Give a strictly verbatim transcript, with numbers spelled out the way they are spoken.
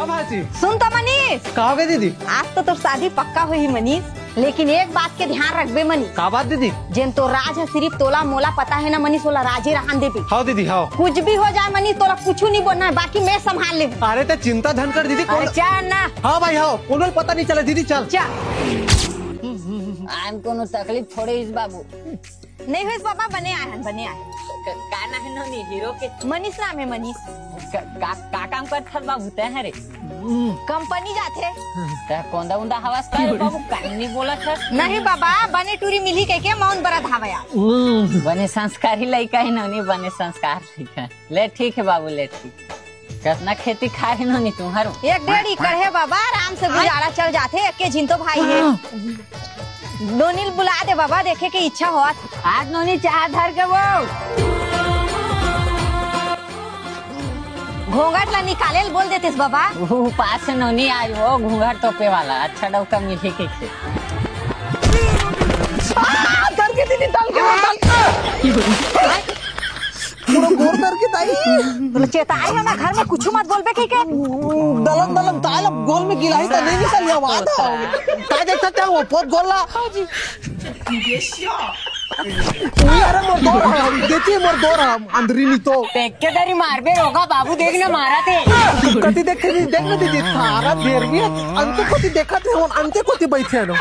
भाजी। सुन तो मनीष। का हो गे दीदी? आज तो तोर शादी पक्का होही मनीष, लेकिन एक बात के ध्यान रखबे मनीष। का बात दीदी? जेन तो राज है सिर्फ तोला मोला पता है ना मनीष, ओला राजे रहन देबे। हाँ दीदी, हाँ। कुछ भी हो जाए मनीष, तोला कुछ नहीं बोलना है, बाकी मैं संभाल लेबे। अरे ते चिंता धन कर दीदी, कौन? अच्छा ना। हाँ भाई, हाँ, कोनो पता नहीं चला दीदी, चल। चल। आन कोनो तकलीफ थोड़े इस बाबू। नहीं होइस बाबा, बने आए हन, बने आए। क-, का नाम है नोनी हीरो के? मनीष नाम है, मनीष। क-, का, का काम करत हस बाबू तैं हरे? कंपनी जाथे। तैं कोंदा उंदा हवस का रे बाबू, काहे नहीं बोलत हस? नहीं बाबा, बने टूरी मिली कह के मौन बरत हवया। बने संस्कारी लइका है नोनी, बने संस्कार लइका। ले ठीक है बाबू, ले ठीक। कतना खेती खाए नोनी तुम्हारो? एक डेढ़ एकड़ है बाबा, आराम से गुजारा चल जाथे, एक के झिन तो भाई है। नोनी ल बुला दे बाबा, देखे के इच्छा होत। आज नोनी चाह धर के वो। घोंघट ला निकाले ल बोल देतेस बाबा। वो पास से नोनी आज वो घूंघट तोपे वाला, अच्छा डौका मिली के खे। आ, डर के दीदी, डर के, डर के। पूरा गोर करके दाई। बोले, "चेताई है ना, घर में कुछ मत बोलबे कह के।" दलन दलन ताल अब गोल में गिलाई त नहीं निकल जावा था। का देखता था वो पोत गोला। उई, अरे मोर दोर हम, देखिए मोर दोर हम, अंदरी नहीं तो। देख के दरी मारबे रोगा बाबू, देख ना मारा थे। कति देख के नहीं, देख ना दीदी, थारा देर भी है। अंते कोती देखत है, उन अंते कोती बैठे नो।